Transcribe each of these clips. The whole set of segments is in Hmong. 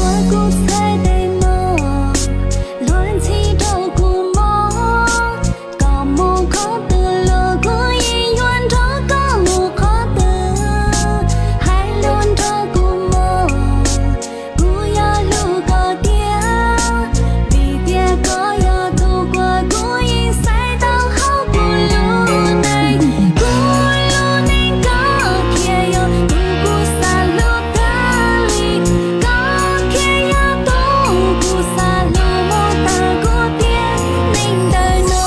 Ua kuv txhais tes mog, luag ntxhi rau kuv mog, koj mus qhov twg los kuv yeej yuav nrog koj mus qhov twg. Hais lus nrog kuv mog, kuv yuav hlub koj tiag, vim tias koj yog tus uas kuv yeej xaiv tau hauv kuv lub neej. Kuv lub neej koj thiaj yog tus kuv xav hlub kawg li, koj thiaj yog tus kuv xav hlub mus tag kuv tiam neej ntawm no.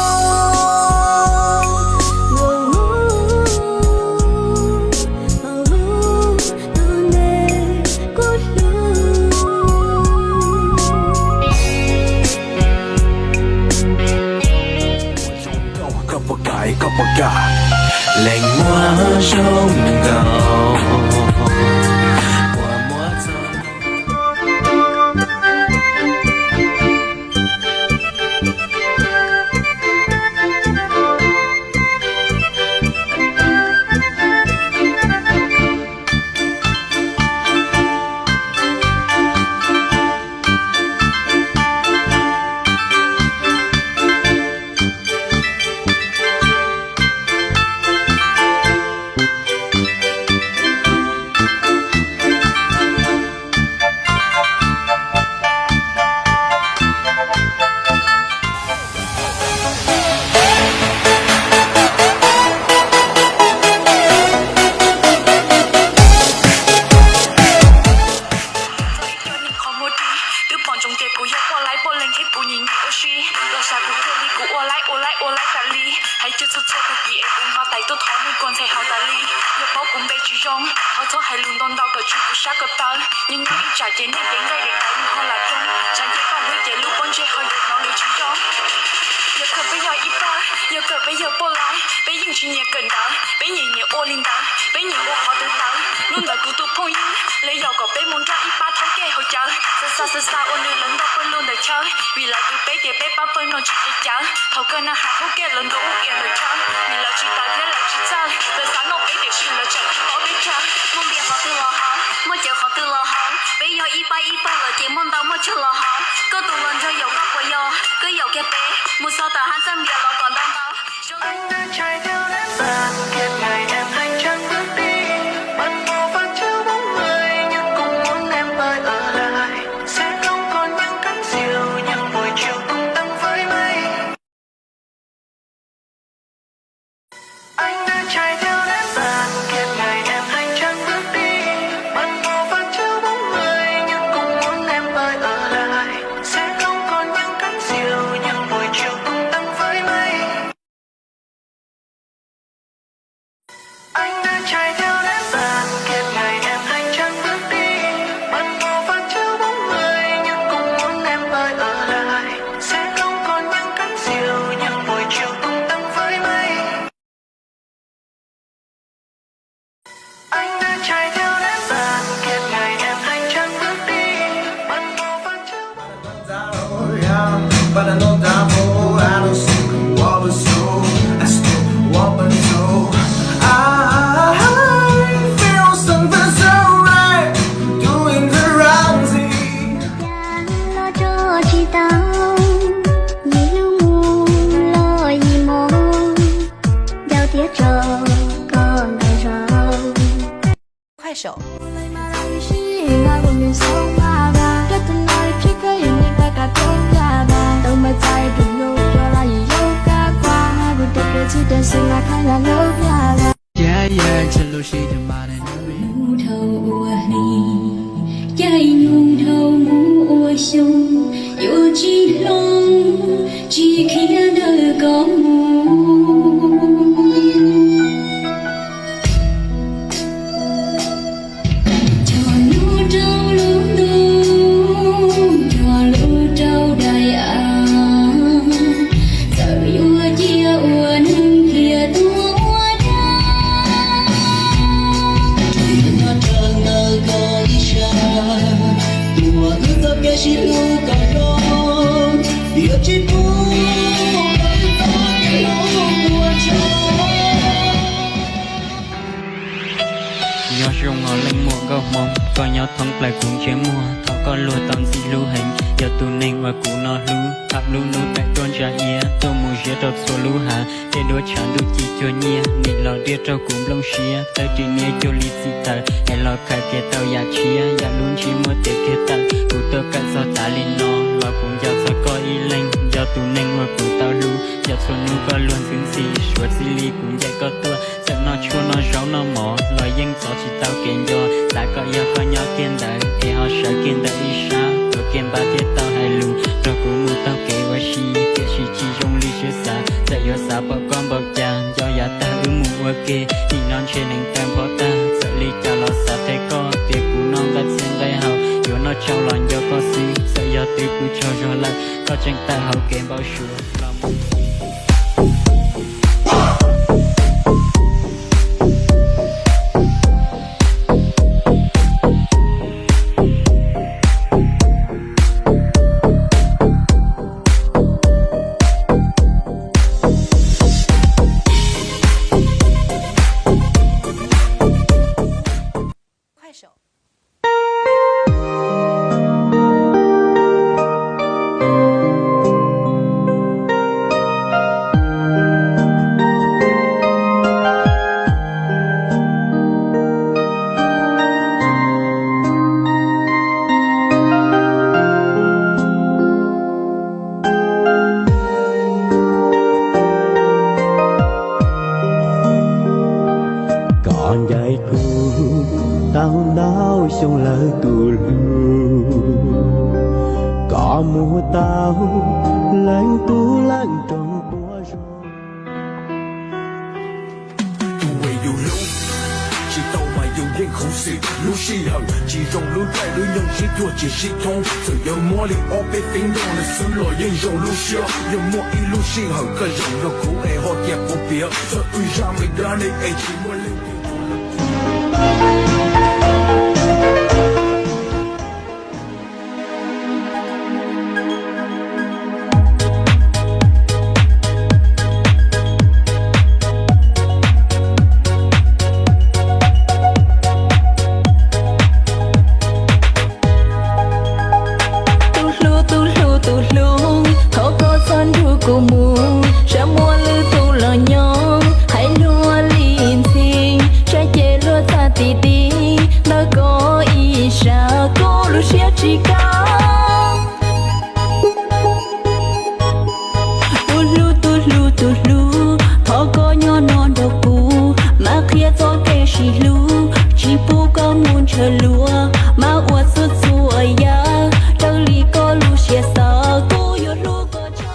Tus neeg kuv hlub. Koj puas kam, koj puas kam leej muaj zoo nkaus uas muaj txog. Txog ib co niag qhov muag ris, twb pom ntsoov tias kuv yog poj laib poj leeg thiab kuv nyiam nyiam ua si. Los xav kuv kiag li kuv ua laib ua laib ua laib tas li. Hais cuag txhua txhua tag kis es kuv nqa tais tuaj thov nej puas ntxhais haus tas li. Yog paub kuv npe tsis zoo, thov txhob hais lus ntau ntau kom tsw kuv sab ko taw. Nyob nyob ib tsam ces nej cev nqaij daim tawv li ho lam roos. Tshav ncej paj hlwb ces lub pob ntseg ho yuav hnov li tsis zoo. Yog kawg peb yog ib pab, yog kawg peb yog poj laib, peb yeej tsis nyiam kawm ntawv, peb nyiam nyiam ua li ntawd, peb nyiam ua qhov twg tawv. Hnub ntawd kuv tus phooj ywg li yaum kom peb mus nrog ib pab thaub kej haus cawv. Xa xa xa xa ua nws lawv ntog pawg lug ntawm chaw, vim lawv twv peb tias peb pab pawg no tsis cev cawv. Thaum kawg na hais hub kej lawv ntog ub ia ntawm chaw, vim lawv tsis tawv thiab lawv tsis txawj. Lawv xav noj peb tiam sis lawv tseem tsis paub peb chaw. Muaj npias qhov twg los haus, muaj cawv qhov twg los haus, peb yog ib pab ib pab lawm ces muaj ntau muaj tsawg los haus. Koj tus hluas nraug yaum koj puas yog, koj yaum kiag peb mus xauj tawm hab txaj npias los kom ntau ntau. Los tso tsis tau, yim hlub mus los yim mob, ncaus tiab tso koj ntaus zog. Nug dhau ua hli, caij nug dhau mus ua xyoo, yuav tsis hloov tsis khiav ntawm koj mus. Cog lub rau lub ntuj, cog lub rau daim av, txawm yuav cia ua neeg pliag tuag ua dab. Nyob rau ntawm koj ib sab, tus uas wb txoj kev sib hlub kom zoo, yuav tsis pub koj Koj nyob thoob plaws kuv ntsej muag, thov koj luag tau ntxim hlub heev. Yog tus neeg uas kuv no hlub, tham lub hnub taim tuaj ntsa iab, tuaj mus ziab rau txhua lub hav. Tej duab tshav ntuj ci cuag nyiaj, nim los diaj rau kuv nplooj siab. Tawb ris niab cuag li txim tawm, es los khaws kiag tau yam tshiab, yam lub ntsiab muab tiav kiag tawm. Kuv tuaj kawm txog tas li no, los kuv nco txog koj ib leeg. Yog tus neeg uas kuv tau hlub, yog txhua hnub koj luag ntxhi ntxhi, suav txij li kuv ncaim koj tuaj. Txawm noj tshuaj noj zaub noj mov, los yeej txov tsis tau kev nco. Xav kom yog koj nyob kiag ntawd, es ho sawv kiag ntawm ib sab, tuav kiag npab thiab tau hais lus, nrog kuv mus taug kev ua si, tiam sis tsis zoo li siab xav. Txawm yuav xav pom koj npaum cas, nco yav tag wb mus ua ke, nim no ntshe neev taw npog tag. Txawm li cas los xav qhia koj, tias kuv noj nqaij txhia nqaij hau, yuav noj tsau los nco koj xwb. Txawm yog twb pw tsaug zog lawm, koj tseem tawm hauv kev npau suav los mus. Koj ncaim kuv tau ntau xyoo lawm tus hlub, koj mus tau leej tub leej roog puab zoo. Tus uas yus hlub tsis tau mas yus yeej khuv xim. Lub sij hawm tsis zoo, lub caij lub nyoog sib cuag tsis sib thoob. Txawm yuav muab li ob peb feeb nrog nws xwb los yeej zoo lub siab. Yog muaj ib lub sij hawm koj zaum nrog kuv es ho cia kuv piav txog wb zaj me dab neeg es tsis muaj leej twg. Tus hlub, tus hlub, tus hlub, thov koj txhob nrug kuv mus, sab muaj lwm tus los nyob, hais luag li ntxhi, saib ces luag txhaj ti ti, ntawm koj ib sab, koj lub siab tsis kam. Tus hlub, tus hlub, tus hlub, thov koj nyob no nrog kuv, mam qhia txoj kev sib hlub, tsis pub koj mus ntshaw luag, mam ua txhua txhua yam raws li koj lub siab xav, kuv yuav hlub koj tshaj.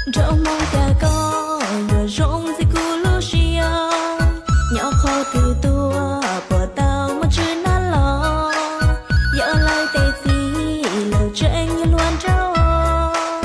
Nrog Hmoob cas koj yuav zoo ntxiv kuv lub siab, nyob qhov twg tuaj puas tau muaj tswv nab los, yog lawv tej txiv lawv tseem yuav luag nraug,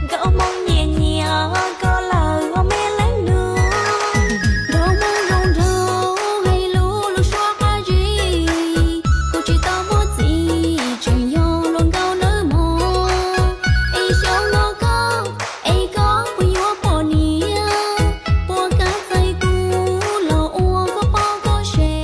nkauj Hmoob nyiam nyiam koj lawm ho me leej nus, nrog Hmoob zoo nraug hais lus lub suab qab zib, kuv tsis tau muaj txiv tseem yog hluas nkauj nawb mog, es xyov no koj es koj puas yuav poj niam, puas kav txais kuv los ua koj poj koj sev.